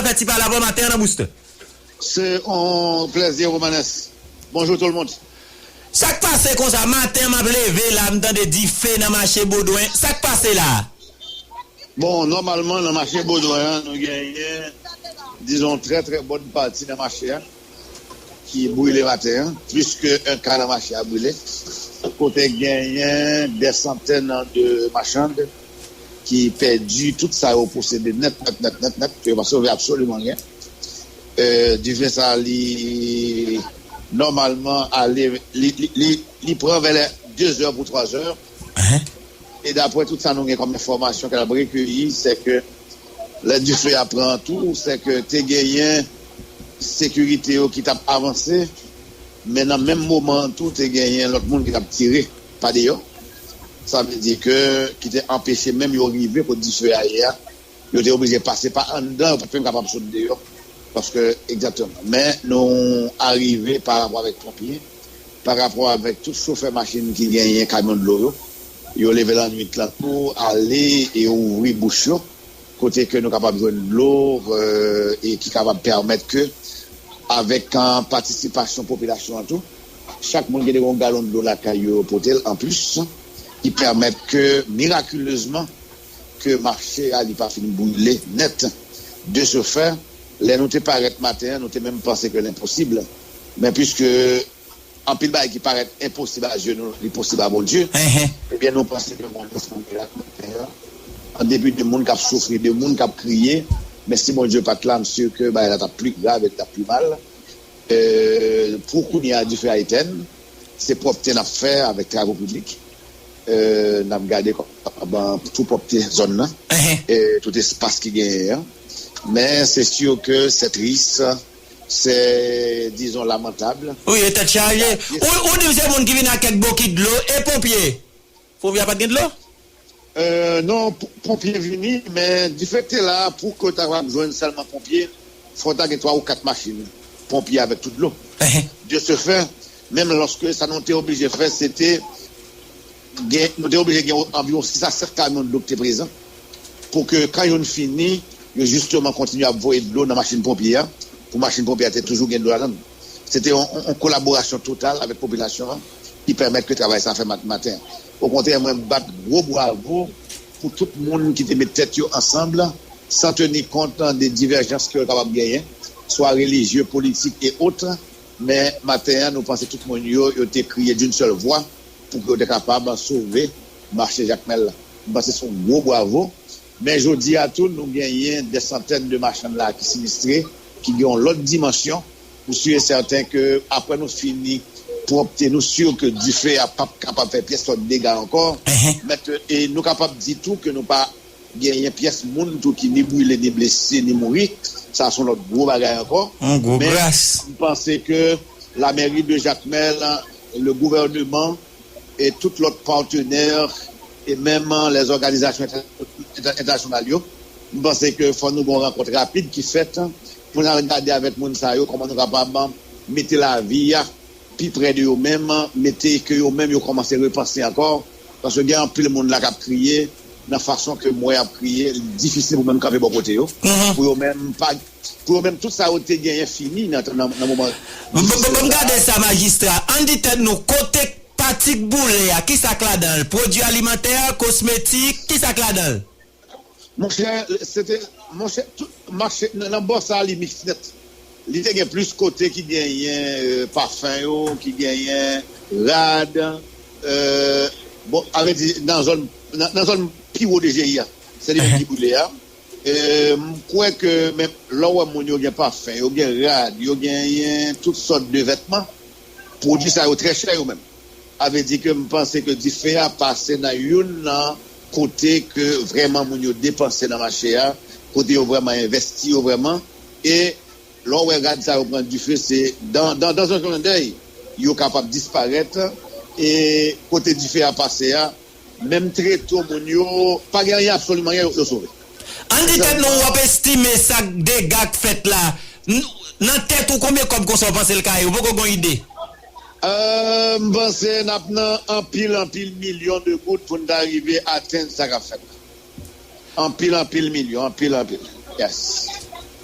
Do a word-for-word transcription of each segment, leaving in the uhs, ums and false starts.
fè ti pale avè w maten an nan Booster. Se yon plèzi, Romanes. Bonjou tout moun. Sa k pase konsa? Maten an, m ap leve la, m tande dife nan mache Bodwen. Sa k pase la? Bon, nòmalman, nan mache Bodwen an, nou genyen, dizon, trè, trè bòn pati nan mache a ki brile maten an, plis ke yon ka nan mache a brile, kote genyen dè santèn de machann ki pèdi tout sa yo posede nèt, nèt, nèt, nèt, nèt, ke yo pa sove absoliman anyen. E, dife sa, li, nòmalman, ale, li, li, li, li pran vè lè de zè pou twa zè. E daprè tout sa nou gen kòm enfòmasyon ke n ap rekeyi, se ke lè dife a pran tou, se ke te genyen sekirite yo ki t ap avanse, men nan menm moman an tou, te genyen lòt moun ki t ap tire pa deyò. Sa vle di ke, ki te anpeche menm yo rive kot dife a ye a. Yo te oblije pase pa anndan, yo pa t menm kapab sot deyò. Paske, egzakteman. Men nou arive pa rapò avèk ponpye, pa rapò avèk tout chofè machin ki genyen kamyon dlo yo. Yo leve lannwit lan tou, ale e ouvri bouch yo, kote ke nou kapab jwenn dlo, e ki kapab pèmèt ke, avèk, e, patisipasyon popilasyon an tou, chak moun gen yon galon dlo lakay yo, yo pote l anplis, ki pèmèt ke, mirakilezman, ke mache a li pa fin brile nèt. De ce fait, lè nou te parèt maten an, nou te menm panse ke l enposib. Men piske anpil bagay ki parèt enposib a zye nou, li posib a Bondye, ebyen, nou panse ke Bondye fè yon mirak maten an, an depi de moun k ap soufri, de moun k ap kriye, men si Bondye pa t la, m si ke bagay la t ap pli grav e t ap pli mal. E, pou kounye a, dife a etèn, se pwòpte n ap fè avèk travo piblik. E, n ap gade kòman tou pwòpte zòn nan, e, tout espas ki genyen an. Men se si ke se tris, se, dizon, lamantab. Wi, e tèt chaje. Ou, ou di m se moun ki vin ak kèk bokit dlo e ponpye. Ponpye a pa t gen dlo? E, non, p-, ponpye vini, men dife k te la a, pou ke w ta kapab jwenn sèlman ponpye, fò w ta gen twa ou kat machin ponpye avèk tout dlo. De ce fait, menm lòske sa nou te oblije fè, se te gen, nou te oblije gen anviwon sis a sèt kamyon dlo ki te prezan, pou ke kan youn fini, yo jisteman kontinye ap voye dlo nan machin ponpye a, pou machin ponpye a te toujou gen dlo ladan l. Se te yon, yon, yon kolaborasyon total avèk popilasyon an ki pèmèt ke travay sa fè mat-, maten an. Okontrè, mwen bat gwo bwavo pou tout moun ki te met tèt yo ansanm, san teni kont de divèjans ke yo kapab genyen, swa relijye, politik e ot. Men maten an, nou panse tout moun yo, yo te kriye d'une seule voix pou ke yo te kapab sove mache Jakmèl la. M panse se yon gwo bwavo. Men jodi a tou, nou genyen dè santèn de machann la ki sinistre, ki gen yon lòt dimansyon. M si e sèten ke apre nou fini pwòpte, nou si ke dife a p ap kapab fè pyès lòt dega ankò. Mèt, e nou kapab di tou ke nou pa genyen pyès moun tou ki ni brile, ni blese, ni mouri. Sa se yon lòt gwo bagay ankò. Yon gwo gras. Men m panse ke lamèri de Jakmèl, le gouvèneman, e tout lòt patnè e menm lèzòganizasyon entè-, entè-, entènasyonal yo. M panse ke fò nou gen yon rankont rapid ki fèt pou n al gade avèk moun sa yo kòman nou kapab mete lavi a pi prè de yo menm, mete ke yo menm yo kòmanse repanse ankò. Paske gen anpil moun la k ap kriye, nan fason ke m wè y ap kriye, li difisil pou menm kanpe bò kote yo. Pou yo menm pa, pou yo menm tout sa yo te genyen fini nan, nan, nan moman difisil sa. Ban m gade sa, majistra. Ann di tèt nou, kote pati k boule a, kisa k ladan l? Pwodui alimantè, kosmetik, kisa k ladan l? Monchè, se te, monchè, tout mache, nan, nan bò sa, li miks nèt. Li te gen plis kote ki genyen, e, pafen yo, ki genyen rad, e, bon, a vle di, nan zòn, nan, nan zòn pi wo de G I a, se li menm ki boule a. E, m kwè ke, men, lè w wè moun yo gen pafen, yo gen rad, yo genyen tout sòt de vètman, pwodui sa yo trè chè yo menm. A vle di ke m panse ke dife a pase nan youn nan kote ke vrèman moun yo depanse nan mache a, kote yo vrèman envesti yo vrèman. E lè w wè rad sa yo pran dife, se dans, dans, dans un clin d'œil, yo kapab disparèt. E kote dife a pase a, menm treto moun yo, pa gen anyen, absoliman anyen yo, yo sove. Ann di tèt nou, w ap estime sa k dega k fèt la. N-, nan tèt ou, konbyen kòb konsa w panse l ka ye? Ou poko gen yon ide? Euh, m panse n ap nan anpil, anpil milyon de goud pou n ta rive atenn sa k ap fèt la. Anpil, anpil milyon, anpil, anpil. Yes.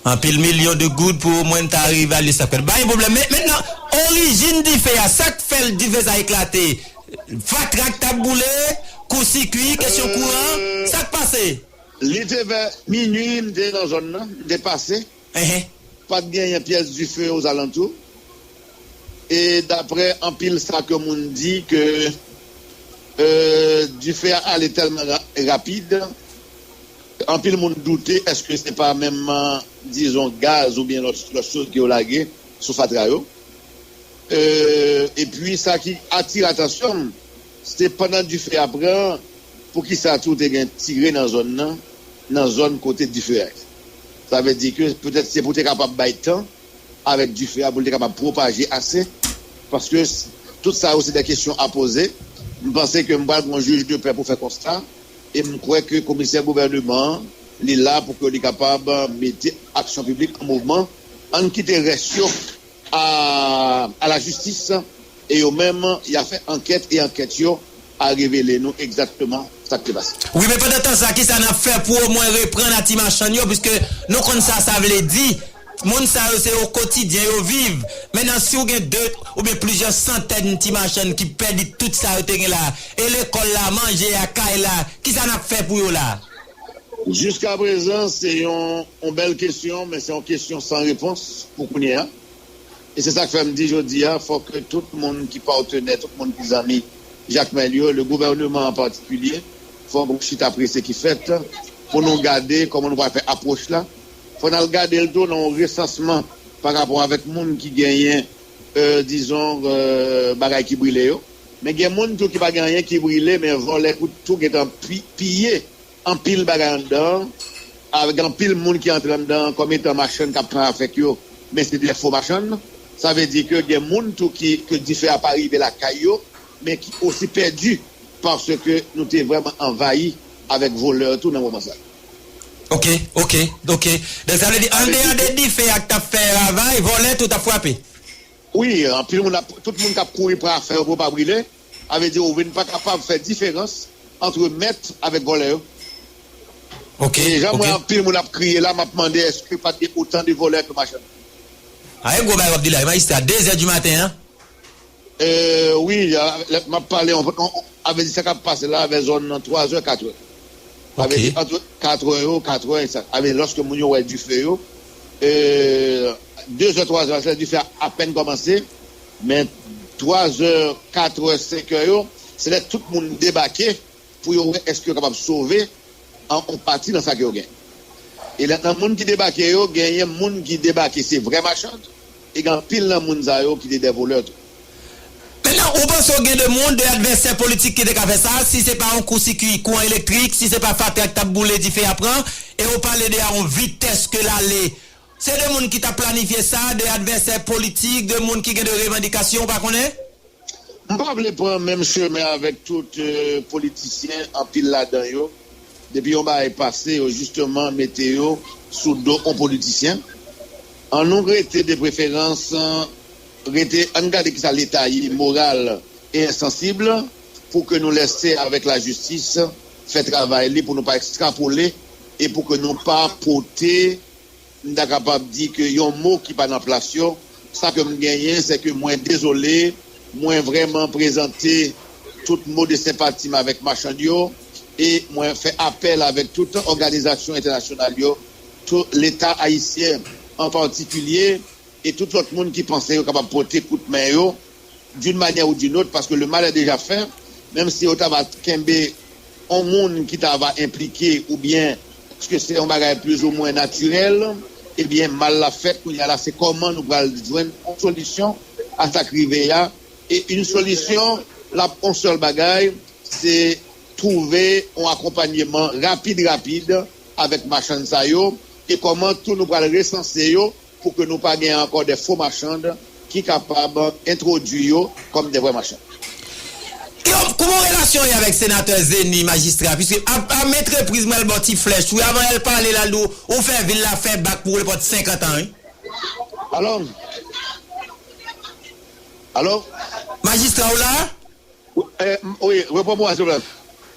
Anpil milyon de goud pou omwen ta rive ale sa k fèt. Pa gen pwoblèm. Men mentnan, orijin dife a, sa k fè l dife sa eklate? Fatra k t ap boule, kousikui, kesyon kouran, sa k pase? Li te vè minui, m te nan zòn nan, m te pase. Enhen. Pa t genyen pyès dife ozalantou. E daprè anpil sa ke moun di ke, euh, dife a ale tèlman ra- rapid, anpil moun doute èske se pa menm, euh, dizon, gaz oubyen lòt lòt choz ke yo lage sou fatra yo. Euh, epi sa ki atire atansyon m, se pandan dife a pran, poukisa tou te gen tire nan zòn nan, nan zòn kote dife a ye. Sa vle di ke petèt se pou te kapab bay tan avèk dife a pou l te kapab pwopaje ase, paske s- tout sa yo se de kesyon a poze. M panse ke m pral gen yon jij de pè pou fè konsta, e m kwè ke komisè gouvèneman an, li la pou ke li kapab mete aksyon piblik an mouvman. Ann kite rès yo a, a lajistis, e yo menm, y a fè ankèt, e ankèt yo a revele nou egzakteman sa k te pase. Wi, men pandan tan sa, kisa n ap fè pou omwen reprann a ti machann yo, piske nou konn sa sa vle di? Moun sa yo, se o kotidyen yo viv. Mentnan, si w gen de oubyen plizyè santèn ti machann ki pèdi tout sa yo te gen la, e lekòl la, manje a, kay la, kisa n ap fè pou yo la? Jiskaprezan, se yon, yon bèl kesyon, men se yon kesyon san repons pou kounye a. E se sa k fè m di jodi a, fòk tout moun ki patnè, tout moun ki zanmi Jakmèl yo, le gouvèneman an patikilye, fòk yon chita prese ki fèt pou nou gade kòman nou pral fè apwòch la. Fò n al gade l tou nan yon resansman pa rapò avèk moun ki genyen, euh, dizon, euh, bagay ki brile yo. Men gen moun tou ki pa gen anyen ki brile, men vòlè kou- tou gentan pi- piye anpil bagay anndan an, avèk anpil moun ki antre anndan an kòm etan machann k ap pran avèk yo, men se de fo machann. Sa vle di ke gen moun tou ki, ke dife a pa rive lakay yo, men ki osi pèdi paske nou te vrèman anvayi avèk vòlè tou nan moman sa. Ok, ok, ok. Donk sa vle di, andeyò de dife a k t ap fè ravay, vòlè tou t ap frape. Wi, anpil moun ap, tout moun k ap kouri pran afè yo pou yo pa brile, sa vle di ou vin pa kapab fè diferans ant mèt avèk vòlè yo. Ok, e jan m wè anpil moun ap kriye la, m ap mande èske pa t gen otan de vòlè ke machann. A, e gwo bagay w ap di la, majistra, de zè di maten an? Euh, wi, a, lè m ap pale, on, on, avè di sa k ap pase la, avè zòn nan twa zè, kat è. Avè di, ant kat è yo, kat è, sa, avè lòske moun yo wè dife yo, euh, de zè, twa zè, se lè dife a apèn kòmanse, men twa zè, kat è, senk è yo, se lè tout moun debake pou yo wè èske yo kapab sove an, on pati nan sa ke yo gen. E lè nan moun ki debake yo, genyen moun ki debake se vrè machann, e gen anpil nan moun sa yo ki te de vòlè tou. Mentnan, ou panse w gen de moun, de advèsè politik ki te ka fè sa, si se pa yon kousikui kouran elektrik, si se pa fatra k t ap boule dife a pran, e ou pale de a yon vitès ke l ale. Se de moun ki t ap planifye sa, de advèsè politik, de moun ki gen de revandikasyon, ou pa konnen? M pa vle pran menm chemen avèk tout, euh, politisyen, anpil ladan yo. Depi yon bagay pase, yo jisteman mete yo sou do yon politisyen. An nou rete de preferans, rete, ann gade kisa Leta ye, moral e ensansib, pou ke nou lese avèk lajistis fè travay li, pou nou pa ekstrapole e pou ke nou pa pote, m ta kapab di ke yon mo ki pa nan plas yo. Sa ke m genyen, se ke mwen dezole, mwen vrèman prezante tout mo de senpati m avèk machann yo, e mwen fè apèl avèk tout òganizasyon entènasyonal yo, tout Leta ayisyen an patikilye, e tout lòt moun ki panse yo kapab pote kout men yo d'une manière ou d'une autre, parce que le mal est déjà fait, menm si yo ta va kenbe yon moun ki ta va enplike oubyen èske se yon bagay plizoumwen natirèl, ebyen, mal la fèt, kounye a la, se kòman nou pral jwenn yon solisyon a sa k rive a, e yon solisyon, l ap yon sèl bagay, se twouve yon akonpanyeman rapid, rapid avèk machann sa yo, e kòman tou nou pral resanse yo, pou ke nou pa gen ankò de fo machann ki kapab entwodui yo kòm de vrè machann. Guillaume, kòman relasyon w ye avèk senatè Zeni, majistra? Piske a, a maintes reprises m wè l ba w ti flèch, wi, avan yè l pale la, l di w, ou fè vil la fè bak pou repòt senkant an, wi. Alò, alò? Majistra, w la? Wi, eh, m- wi, reprann mwen, silvouplè.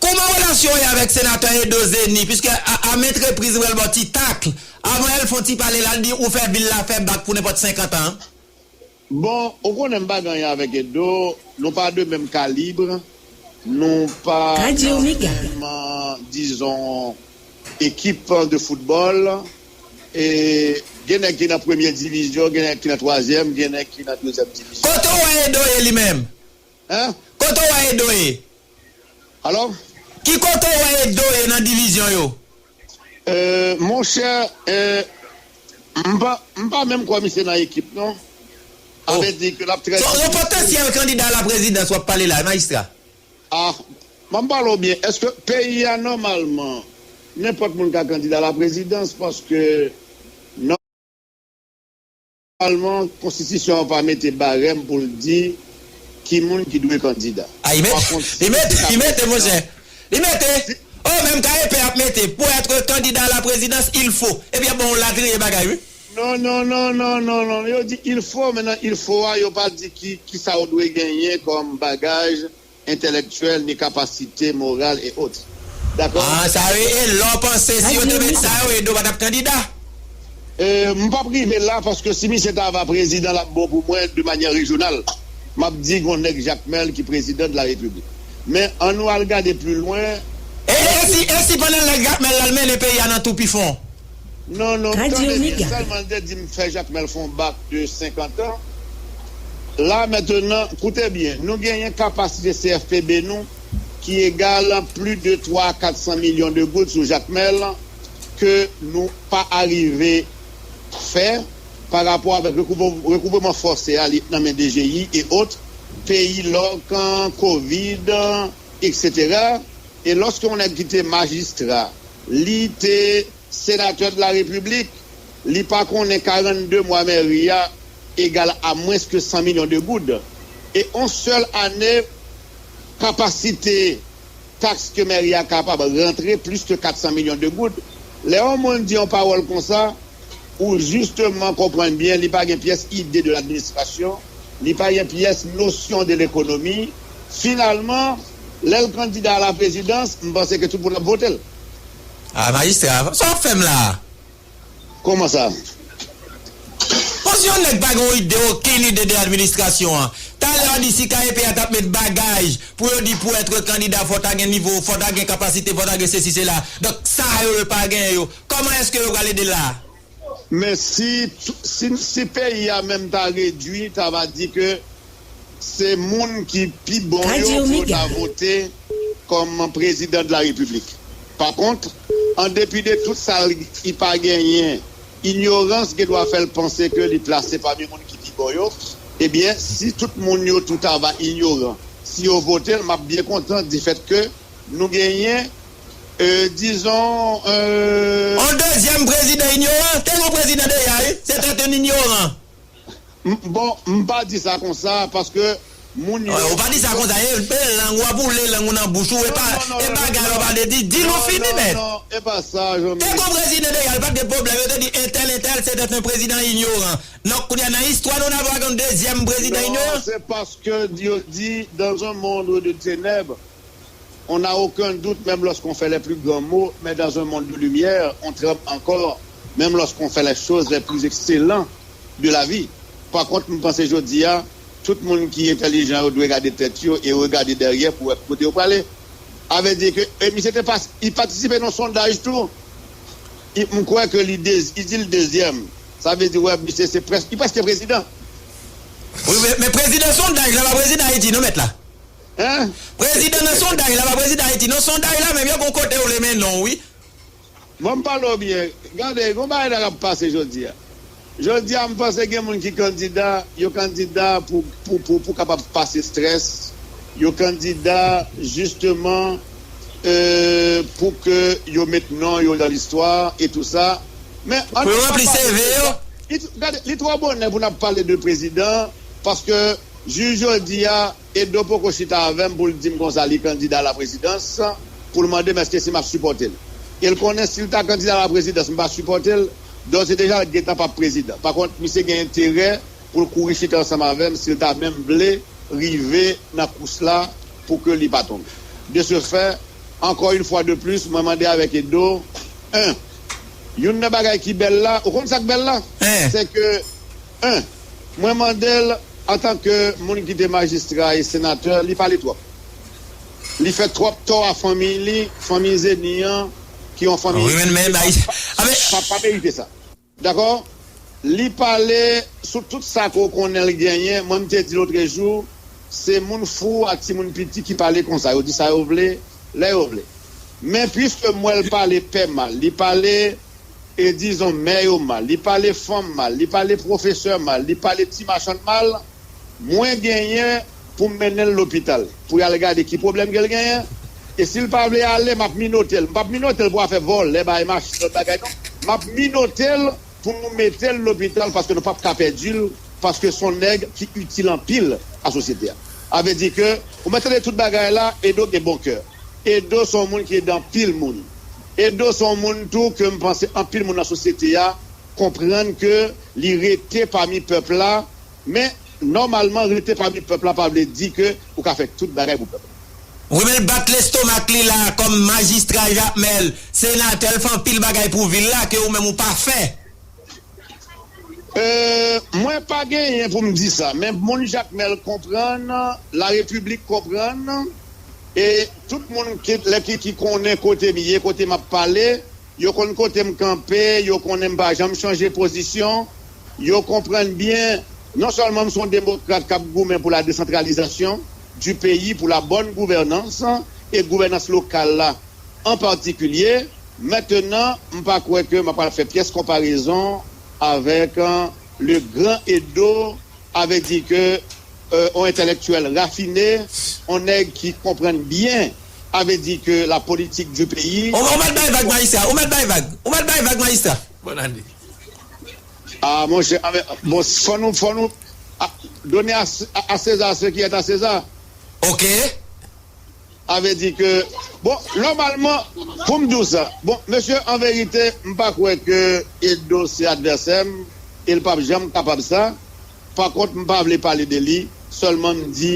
Kòman w Relasyon w avèk senatè Edo Zeni, piske a, a menm repriz, ou wè l ba w ti takl. Avan yè l fè yon ti pale la, l di ou fè vil la fè bak pou nenpòt senkant an. Bon, ou konnen m pa gen anyen avèk Edo, nou pa de menm kalib, nou pa nan menm, dizon, ekip de foutbòl. E gen nèg ki nan premye divizyon, gen nèg ki nan twazyèm, gen nèg ki nan dezyèm divizyon. Kote w wè Edo ye li menm? Hein? Kote w wè Edo ye? Alò? Ki kote w wè Edo ye nan divizyon yo? Euh, monchè, euh, m pa, m pa menm kwè misye nan ekip, non. Sa vle di ke l ap trè difisil. Se yon potansyèl kandida a la prezidans w ap pale la, majistra. Ah, m ap pale w byen. Èske peyi a, nòmalman, nenpòt moun ka kandida a la prezidans? Paske, nòmalman, konstitisyon an pa mete barèm pou l di ki moun ki dwe kandida. Ah, li mete, li mete, li mete, monchè. Li mete. Oh, menm K E P ap mete, pour être candidat à la présidence, il faut. Ebyen, bon, latriye bagay, wi. Non, non, non, non, non, non. Yo di il faut, men nan il faut a, yo pa di ki, ki sa w dwe genyen kòm bagaj entèlektyèl, ni kapasite moral et autres. Dakò? Ah, sa yo, e lè w panse si yo te met sa yo, Edo pa t ap kandida? Euh, m p ap rive la, paske si misye ta va prezidan, l ap bon pou mwen de manyè rejyonal. M ap di gon nèg Jakmèl ki prezidan de la Repiblik. Men ann nou al gade pli lwen. E, e si, e si pandan nèg Jakmèl la l mennen peyi a nan tou pi fon? Non, non, tande byen, sèlman l te di m fè Jakmèl fè yon bak de senkant an. La, mentenan, koute byen, nou genyen kapasite C F P B nou ki egal plis de twa a kat san milyon de goud sou Jakmèl ke nou pa arive fè pa rapò avèk rekouvre-, rekouvreman fòse a li nan men D G I e ot, peyi lòk, kovid, etsetera. E lòske yon nèg ki te majistra, li te senatè de la repiblik, li pa konnen karannde mwa mèri a egal a mwens ke san milyon de goud. E yon sèl ane, kapasite taks ke mèri a kapab rantre plis ke kat san milyon de goud. Lè yon moun di yon pawòl konsa, ou jisteman konprann byen, li pa gen pyès ide de ladministrasyon, li pa gen pyès nosyon de lekonomi. Finalman, lè l kandida a la prezidans, m panse ke tout moun ap vote l. Ah, majistra, sa w ap fè m la a? Kòman sa? Bon, si yon nèg pa gen yon ide, okenn ide de administrasyon an, talè w di si K E P a t ap met bagay pou yo di pour être candidat, fò w ta gen nivo, fò w ta gen kapasite, fò w ta gen sesi, sela. Donk, sa yo, yo pa genyen yo. Kòman èske yo pral ede l la? Men si, si, si peyi a menm ta redui, ta va di ke se moun ki pi bon yo pou yo ta vote kòm prezidan de la repiblik. Pa kont, an depi de tout sa li pa genyen, inyorans gen dwa fè l panse ke li plase pami moun ki pi bon yo. Ebyen, si tout moun yo tou ta va inyoran, si yo vote l, m ap byen kontan difèt ke nou genyen, euh, dizon, euh, yon dezyèm prezidan inyoran. Te gen yon prezidan deja, wi. Se te yon inyoran. M-, bon, m pa di sa konsa, paske moun yo... Ou pa di sa konsa, e, e lang w ap woule lang ou nan bouch ou, e pa, e bagay la w pa di, di nou fini nèt. Non, non, e pa sa, Jean-Michel. Te gon prezidan deja, li pa t gen pwoblèm, yo te di entèl, entèl, se te yon prezidan inyoran. Donk, kounye a, nan istwa nou, n ap gen yon dezyèm prezidan inyoran? Non, se paske yo di, dans un monde de ténèbres, on n'a aucun doute, même lorsqu'on fait les plus grands mots, mais dans un monde de lumière, on tremble encore, même lorsqu'on fait les choses les plus excellentes de la vie. Pa kont, m panse jodi a, tout moun ki entèlijan yo dwe gade tèt yo e regade dèyè pou wè kote yo prale. A vle di ke, e misye te pas-, li patisipe nan sondaj tou. Li, m kwè ke li dez-, li di l dezyèm. Sa vle di, wè, misye se près-, li prèske prezidan. Wi, men, men prezidan sondaj la pa prezidan Ayiti, non, mèt la. Hein? Prezidan nan sondaj la, pa prezidan Ayiti. Nan sondaj la, menm yo gon kote yo vle mennen w, wi. Bon, m pale w byen. Gade, gon bagay la k ap pase jodi a. Jodi a, m panse gen moun ki kandida, yo kandida pou, pou, pou, pou kapab pase estrès. Yo kandida, jisteman, euh, pou ke yo met non yo nan listwa e tou sa. Men, pou yo ranpli C V yo. Li, gade, li twò bonè pou n ap pale de prezidan, paske jis jodi a, Edo poko chita avè m pou l di m konsa li kandida a la prezidans, pou l mande m èske si m ap sipòte l. E l konnen si l ta kandida a la prezidans, m pa sipòte l, dòzedèja l gentan p ap prezidan. Pa kont, misye gen enterè pou l kouri chita ansanm avè m si l ta menm vle rive nan kous la pou ke li pa tonbe. De ce fait, Ankò yon fwa de plis, mwen mande avèk Edo, en, youn nan bagay ki bèl la, ou konn sa k bèl la? Se ke, en, mwen mande l, antanke moun ki te majistra e senatè, li pale twòp. Li fè twòp tò a fanmi li, fanmi Zeni an, ki yon fanmi ki pa, pa, pa merite sa. Dakò? Li pale sou tout sa ke w konnen l genyen. Mwen, m te di lotrejou, se moun fou ak timoun piti ki pale konsa. Yo di sa yo vle, lè yo vle. Men piske m wè l pale pè mal, li pale, e dizon, mè yo mal, li pale fanm mal, li pale pwofesè mal, li pale ti machann mal, mwen genyen pou m mennen l lopital, pou y al gade ki pwoblèm ke l genyen. E si l pa vle ale, m ap minote l. M p ap minote l pou afè vòlè, bay machin, lòt bagay, non. M ap minote l pou nou mete l lopital, paske nou p ap ka pèdi l, paske se yon nèg ki itil anpil a sosyete a. A vle di ke, ou mèt tande tout bagay la, Edo gen bon kè. Edo se yon moun ki ede anpil moun. Edo se yon moun tou ke m panse anpil moun nan sosyete a konprann ke li rete pami pèp la, men nòmalman rete pami pèp la pa vle di ke ou ka fè tout bagay pou pèp la. Wi, men l bat lestomak li la kòm majistra Jakmèl, senatè, l fè anpil bagay pou vil la ke ou menm ou pa fè. Euh, mwen pa genyen pou m di sa, men moun Jakmèl konprann, Larepiblik konprann, e tout moun ki, lè ki, ki konnen kote m ye, kote m ap pale, yo konn kote m kanpe, yo konnen m pa janm chanje pozisyon, yo konprann byen, non sèlman m se yon demokrat k ap goumen pou la décentralisation du pays, pour la bonne gouvernance, e gouvènans lokal la, an patikilye. Mentenan, m pa kwè ke m ap pral fè pyès konparezon avèk, euh, le grand Edo, a vle di ke, euh, on entèlektyèl rafine, on nèg ki konprann byen, a vle di ke la politik du peyi. Ou, ou mèt bay vag, majistra. Ou mèt bay vag. Ou mèt bay vag, majistra. Bòn ane. Ah, monchè, ah, men, bon, fò nou, fò nou, ah, donner à, à, à César ce qui est à César. Ok. A vle di ke, bon, nòmalman, pou m di w sa, bon, mesye, an verite, m pa kwè ke Edo se advèsè m, e l p ap janm kapab sa. Pa kont, m pa vle pale de li, sèlman m di,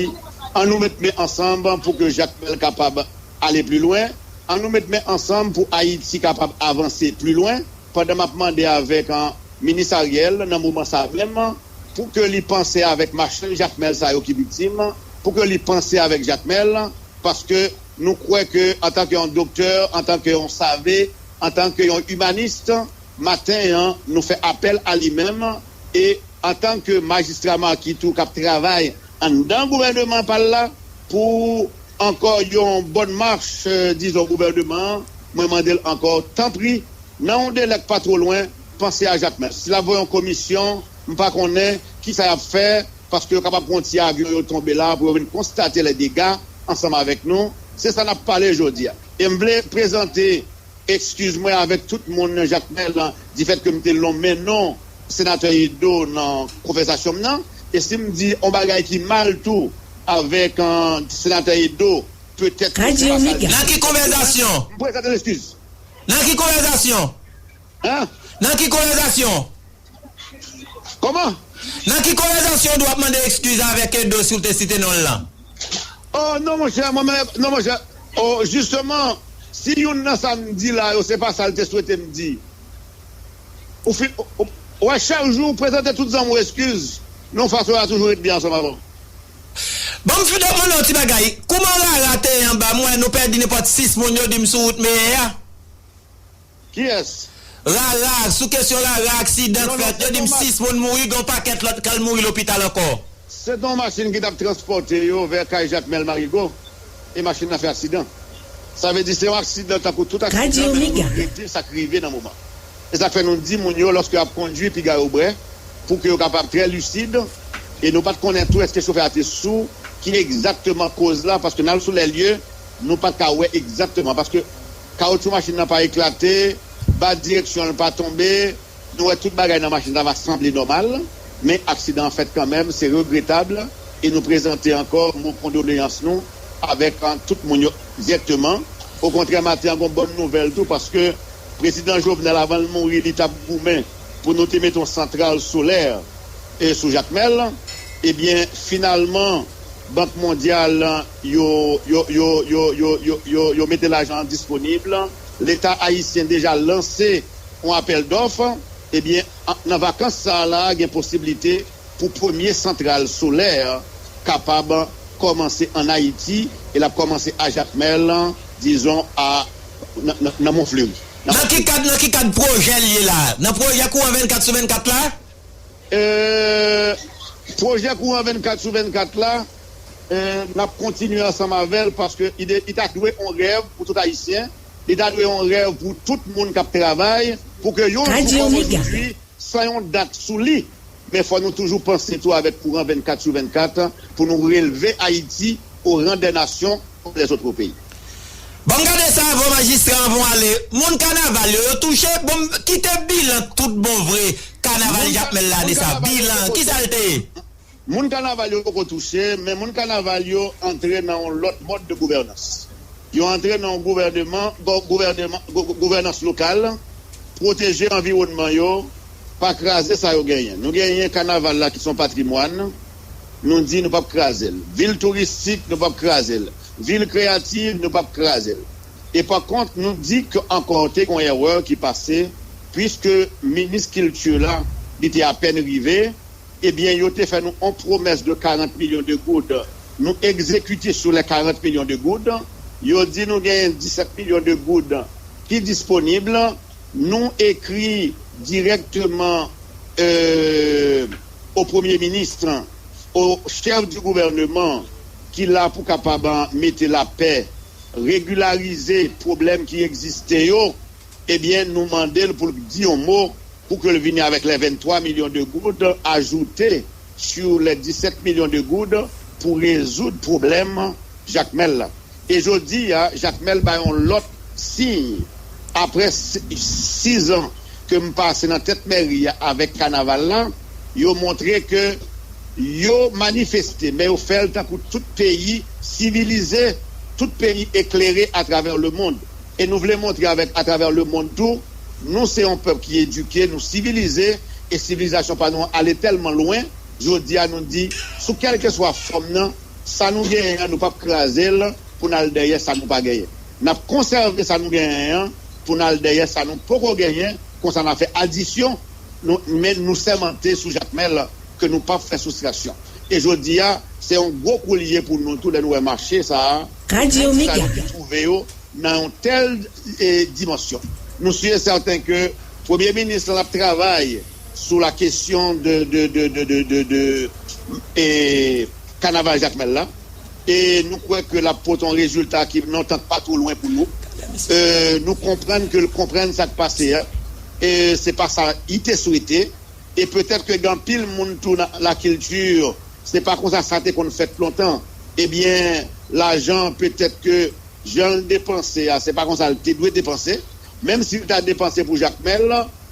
ann nou met men ansanm pou ke Jakmèl kapab ale pli lwen, ann nou met men ansanm pou Ayiti kapab avanse pli lwen, pandan m ap mande avèk, an, minis Ariel, nan moman sa menm, pou ke li panse avèk machann Jakmèl sa yo ki viktim, pou ke li panse avèk Jakmèl, paske nou kwè ke antanke yon doktè, antanke yon save, antanke yon imanis, maten an, nou fè apèl a li menm, e antanke majistra Markit tou k ap travay anndan gouvèneman pa l la, pou ankò yon bòn mach, euh, dizon, gouvèneman an, mwen mande l ankò, tanpri, nan yon delè k pa twò lwen, panse a Jakmèl. Si l ap voye yon komisyon, m pa konnen kisa y ap fè, paske yo kapab pran yon ti avyon, yo tonbe la, pou yo vin konstate lè dega ansanm avèk nou. Se sa n ap pale jodi a. E m vle prezante eskiz mwen avèk tout moun nan Jakmèl, difèt ke m te lonmen non senatè Edo nan konvèsasyon m nan. E si m di yon bagay ki mal tou avèk, euh, senatè Edo, petèt ke se pa sa l di. Nan ki konvèsasyon? M prezante eskiz. Nan ki konvèsasyon? Hein? Nan ki konvèsasyon? Kòman? Nan ki konvèsasyon w ap mande eskiz avèk Edo si w te site non l lan? Oh, non, monchè, mwen menm, non, monchè. Oh, jisteman, si youn nan sa m di la yo, se pa sa l te swete m di. Ou fin, ou, ou, ou wè, chak jou, ou prezante tout zanmi w eskiz, nan yon fason, y a toujou ret byen ansanm avè w. Bon, m fin ap mande yon ti bagay. Kouman Rara te ye anba? M wè nou pèdi nenpòt sis moun, yo di m sou wout Meyè a. Kiyès? Rara, sou kesyon Rara, aksidan k fèt, yo di m sis moun mouri, gen yon pakèt lòt k al mouri lopital ankò. Se te yon machin ki t ap transpòte yo vè kay Jakmèl Marigo, e machin nan fè aksidan. Sa vle di se yon aksidan tankou tout aksidan, men nou rete sa k rive nan moman. E sa k fè nou di moun yo, lòske y ap kondui, piga yo bwè, pou ke yo kapab trè lisid. E nou pa t konnen tou èske chofè a te sou, ki egzakteman koz la, paske n al sou lè lye, nou pa t ka wè egzakteman, paske kawotchou machin nan pa eklate, ba direksyon l pa tonbe, nou wè tout bagay nan machin nan va sanble nòmal, men aksidan an fèt kanmenm, se regretab, e nou prezante ankò mo kondoleyans nou avèk, an, tout moun yo dirèkteman. Okontrè, maten an, gon bòn nouvèl tou, paske Prezidan Jovenel, avan l mouri, li t ap goumen pou nou te mete yon santral solè, e, sou Jakmèl. Ebyen, finalman, Bank Mondyal, yo, yo, yo, yo, yo, yo, yo, yo mete lajan an disponib. Leta ayisyen deja lanse yon apèl dòf. Ebyen, an- nan vakans sa a la, gen posiblite pou premye santral solè kapab kòmanse ann Ayiti, e l ap kòmanse a Jakmèl, dizon, a, nan, nan, nan Mont Fleuri. Nan Nan ki kad, nan ki kad pwojè l ye la? Nan pwojè kouran vennkat sou vennkat la? Euh, pwojè kouran vennkat sou vennkat la, euh, n ap kontinye ansanm avè l paske li de- li ta dwe yon rèv pou tout Ayisyen, li ta dwe yon rèv pou tout moun k ap travay, pou ke yon jou kòm jodi, san yon dat sou li, men fò nou toujou panse tou avèk kouran vennkat sou vennkat pou nou relve Ayiti au rang des nations comme les autres pays. Ban m gade sa avan majistra, avan w ale. Moun kanaval yo, yo touche? Bon, kite bilan tout bon vre kanaval Jakmèl la ane sa. Bilan, kisa l te ye? Moun kanaval yo poko touche, men moun kanaval yo antre nan yon lòt mòd de gouvènans. Yo antre nan yon gouvènman, gou- gouvènman, gou- gou- gouvènans lokal, pwoteje anviwònman yo, pa kraze sa yo genyen. Nou genyen kanaval la ki se yon patrimwàn, nou di nou p ap kraze l. Vil touristik, nou p ap kraze l. Vil kreyativ, nou p ap kraze l. E pa kont, nou di ke ankò te gen yon erè ki pase, puiske minis kilti la, li te apèn rive, ebyen, yo te fè nou yon pwomès de karant milyon de goud. Nou egzekite sou lè karant milyon de goud. Yo di nou genyen disèt milyon de goud ki disponib. Nou ekri dirèkteman, euh, au Premier ministre, au chef du gouvernement, ki la pou kapab mete lapè, regilarize pwoblèm ki egziste yo, ebyen, nou mande l pou l di yon mo, pou ke l vini avèk lè venntwa milyon de goud ajoute sur lè disèt milyon de goud pou rezoud pwoblèm Jakmèl la. E jodi a, Jakmèl bay yon lòt siy. Apre si- sizan ke m pase nan tèt mèri a avèk kanaval la, yo montre ke yo manifeste, men yo fè l tankou tout peyi sivilize, tout peyi eklere atravè lemonn. E nou vle montre avèk, atravè lemonn tou, nou se yon pèp ki edike, nou sivilize, e sivilizasyon pa nou an ale tèlman lwen, jodi a nou di, sou kèlkeswa fòm nan, sa nou genyen an, nou p ap kraze l pou n al dèyè sa nou pa genyen. N ap konsève sa nou genyen an pou n al dèyè sa nou poko genyen, konsa n a fè adisyon, nou, men nou sèmante sou Jakmèl ke nou p ap fè soustraksyon. E jodi a, se yon gwo kou l ye pou nou tou lè nou wè mache sa a, Radyo Mega. Sa yo ki twouve yo nan yon tèl, e, dimansyon. Nou si e sèten ke Premye Minis lan ap travay sou la kesyon de, de, de, de, de, de, de, e, kanaval Jakmèl la. E nou kwè ke l ap pote yon rezilta ki nan yon tan k pa twò lwen pou nou. E, nou konprann ke l konprann sa k pase a. E se pa sa li te swete. E petèt ke gen anpil moun tou nan lakilti, se pa konsa sa te konn fèt lontan. Ebyen, lajan petèt ke jan l depanse a, se pa konsa l te dwe depanse. Menm si l ta depanse pou Jakmèl,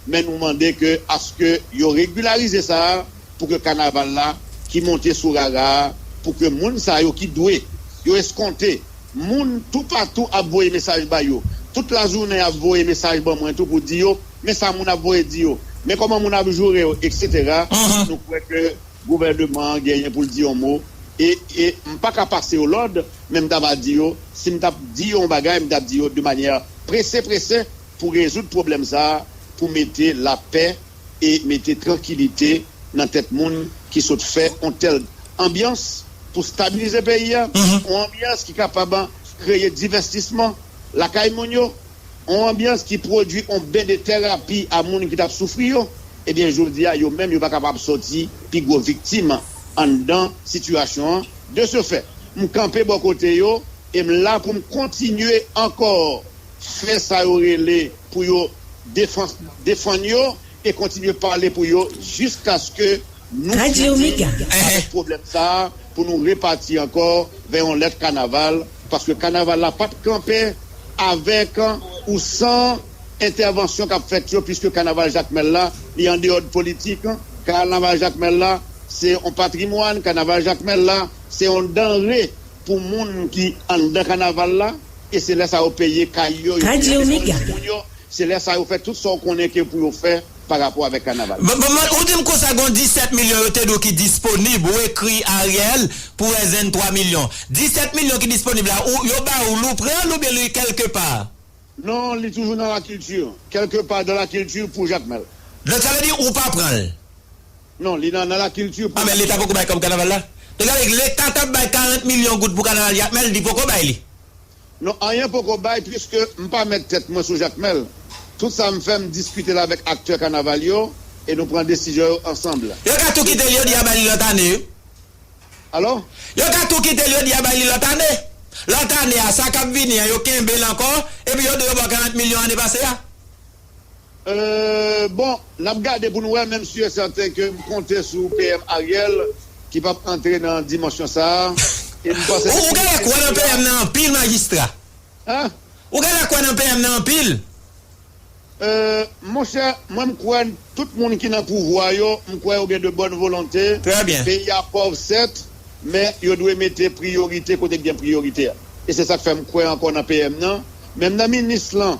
men nou mande ke aske yo regilarize sa a, pou ke kanaval la ki monte sou rara a, pou ke moun sa yo ki dwe, yo eskonte, moun toupatou ap voye mesaj ba yo. Tout lajounen y ap voye mesaj ban mwen tou pou di yo, men sa moun ap voye di yo, men kòman moun ap joure yo, etsetera. Mhm. Nou kwè ke gouvènman an genyen pou l di yon mo. E, e m pa ka pase yo lòd, men m ta va di yo, si m t ap di yo yon bagay, m t ap di yo de manyè prese, prese pou rezoud pwoblèm sa a, pou mete lapè e mete trankilite nan tèt moun ki sot fè yon tèl anbyans pou stabilize peyi a, mhm, yon anbyans ki kapab kreye divèstisman lakay moun yo, yon anbyans ki pwodui yon ben de terapi a moun ki t ap soufri yo, ebyen, jodi a, yo menm, yo pa kapab sòti pi gwo viktim anndan sitiyasyon an. De ce fait, m kanpe bò kote yo e m la pou m kontinye ankò fè sa yo rele pou yo defan-, defann yo e kontinye pale pou yo jiskaske nou fini avèk pwoblèm sa a, pou nou repati ankò vè yon lèt kanaval, paske kanaval la p ap kanpe avèk ou san entèvansyon k ap fèt yo, piske kanaval Jakmèl la, li an deyòd politik. Kanaval Jakmèl la, se yon patrimwàn, kanaval Jakmèl la, se yon danre pou moun ki anndan kanaval la, e se lè sa yo peye kay yo, yo peye timoun yo, Se lè sa yo fè tout sa w konnen ke pou yo fè pa rapò avèk kanaval. Bon, bon, bon, ou di m konsa gen disèt milyon yo te di w ki disponib, ou ekri Ariel pou rezenn twa milyon. Disèt milyon ki disponib la, ou, yo ba ou l, ou pran l oubyen li kèlkepa? Non, li toujou nan lakilti. Kèlkepa dan lakilti pou Jakmèl. Donk, sa vle di ou pa pran l? Non, li nan, nan lakilti pou... Ah, men Leta poko bay kòb kanaval la? Donk, sa vle di Leta t ap bay karant milyon goud pou kanaval Jakmèl, li poko bay li? Non, anyen poko bay, piske m pa mèt tèt mwen sou Jakmèl. Tout sa m fè, m diskite l avèk aktè kanaval yo, e nou pran desizyon yo ansanm. Yo ka tou kite l, yo di y a bay li lòt ane, wi. Alò? Yo ka tou kite l, yo di y a bay li lòt ane. Lòt ane a, sa k ap vini an, yo kenbe l ankò, epi yo di yo ba w karant milyon ane pase a. Euh, bon, n ap gade pou n wè, men m si e sèten ke m konte sou P M Ariel, ki p ap antre nan dimansyon sa a. E m panse... Ou, ou genlè kwè nan P M nan anpil, majistra. Hein? Ou genlè kwè nan P M nan anpil. Euh, monchè, mwen m kwè tout moun ki nan pouvwa yo, m kwè yo gen de bòn volonte. Trè byen. Peyi a pòv, sèt, men yo dwe mete priyorite kote k gen priyorite a. E se sa k fè m kwè ankò nan P M nan. Menm nan minis lan,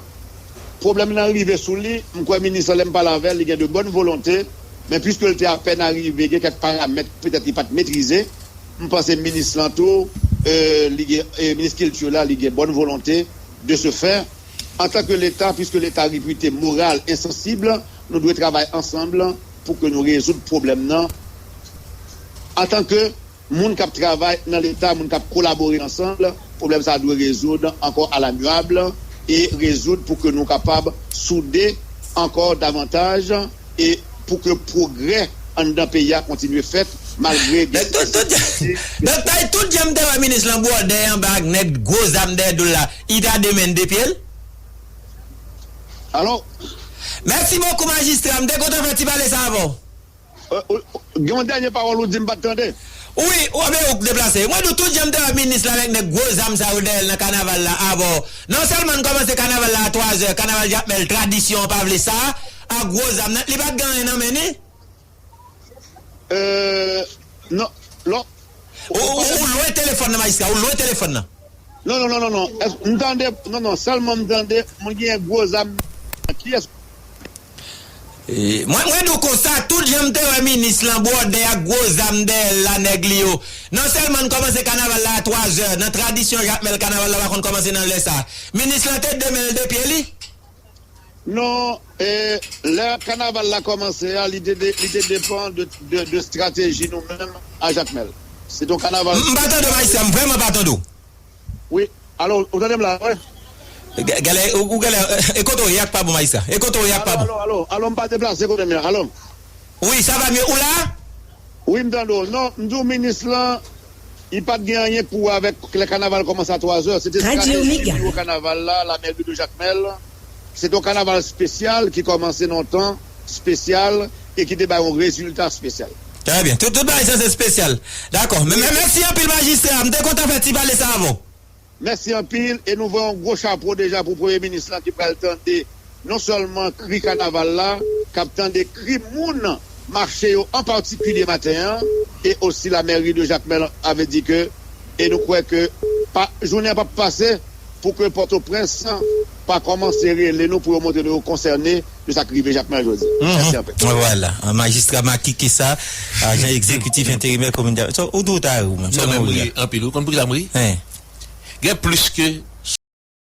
pwoblèm nan rive sou li, m kwè minis lan, lè m pale avè l, li gen de bòn volonte, men piske l te apèn arive, gen kèk paramèt petèt li pa t metrize, m panse minis lan tou, euh, li gen, euh, minis kilti la, li gen bòn volonte. De ce fait, antanke Leta, piske Leta repite moral ensansib, nou dwe travay ansanm pou ke nou rezoud pwoblèm nan. Antanke moun k ap travay nan Leta, moun k ap kolabore ansanm, pwoblèm sa a dwe rezoud ankò à l'amiable e rezoud pou ke nou kapab soude ankò davantaj e pou ke pwogrè anndan peyi a kontinye fèt malgre gen... Donk, tout, tout, difikilte. Donk, tout jan m te wè minis lan bwòdè anba ak nèg gwo zam dèyè do l la, li ta demen l de pye l? Alò? Mèsi bokou, majistra. M te kontan fè ti pale sa avè w. Euh, ou, ou, gen yon dènye pawòl ou di m pa t tande. Wi, ou, men ou k deplase. Mwen di w tout jan m te wè minis la avèk nèg gwo zam sa yo dèyè l nan kanaval la avè w. Non sèlman n kòmanse kanaval la a twa zè, kanaval Jakmèl, tradisyon an pa vle sa, a gwo zam nan, li pa t gen anyen nan men ni. Euh, non, non. Ou, ou, ou lwen telefòn nan, majistra, ou lwen telefòn nan. Non, non, non, non, non. Èske m tande, non, non, sèlman m tande, mwen gen gwo zam. Kiyès? E, mwen, mwen di w konsa, tout jan m te wè minis lan bwòdè ak gwo zam dèyè l la, nèg li yo. Non sèlman n kòmanse kanaval la a twa zè, nan tradisyon Jakmèl kanaval la pa konn kòmanse nan lè sa. Minis lan te demen l de pye li? Non, e, lè kanaval la kòmanse a, li te de, li te depann de, de, de estrateji nou menm a Jakmèl. Se te yon kanaval... M, m pa tande w, majistra, m vrèman pa tande w. Wi, alò, ou tande m la, wi? Gè-, gèlè, ou, ou gèlè, e kote w ye a k pa bon, majistra? E kote w ye a k pa bon? Alò, alò, alò, alò, m pa deplase kote m ye a, alò. Wi, sa va mye. Ou la? Wi, m tande w. Non, m di w minis lan, li pa t gen anyen pou wè avèk lè kanaval kòmanse a twa zè. Se te estrateji biwo kanaval la, lamèri de Jakmèl. Se te yon kanaval espesyal ki kòmanse nan yon tan espesyal e ki te bay yon rezilta espesyal. Trè byen. Tout, tout bagay sanse espesyal. Dakò. Men, men, mèsi anpil, majistra. M te kontan fè ti pale sa avè w. Mèsi anpil, e nou voye yon gwo chapo deja pou premye minis lan ki pral tande non sèlman kri kanaval la, k ap tande kri moun mache yo an patikilye maten an, e osi lamèri de Jakmèl, a vle di ke, e nou kwè ke pa, jounen an p ap pase pou ke Pòtoprens pa kòmanse rele nou pou yo montre nou yo konsène de sa k rive Jakmèl jodi a. Mèsi anpil. Vwala, majistra Maki Kesa, ajan egzekitif enterimè komin Jakmèl. Ou dout a ou menm, sa ou ri anpil, ou konn poukisa m ri? Gen plis ke